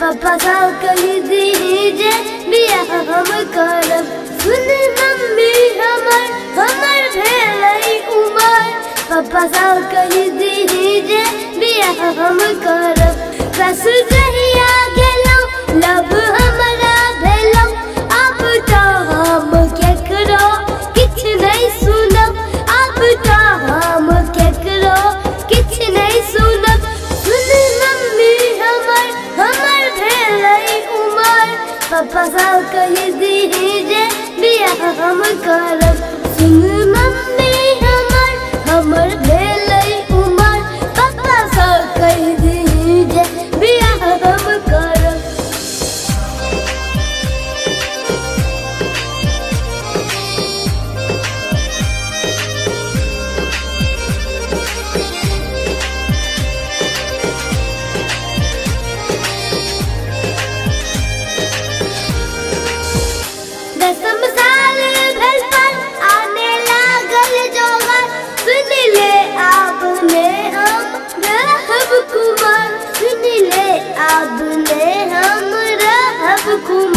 पापा सा कहि दीही जे बियाह हम करब। सुन मम्मी हमर हमर भेलै उमर, पापा सा कहि दीही जे बियाह हम करब। बस जहिया गेलौं लव हमरा भेलौं, आब तऽ हम केकरो किछु नहि सुनब, आब तऽ हम केकरो किछु नहि सुनब। सुन मम्मी हमर हमर भेलै उमर, पापा सा कहि दीही जे बियाह हम करब। सुन मम्मी हमर हमर भेलै उमर, पापा सा कहि दीही जे बियाह हम करब। दसम साल भेल पर आने लागल जोगर, सुन ले आब ने हम रहब कुमार, सुन ले आब ने हम रहब कुमार।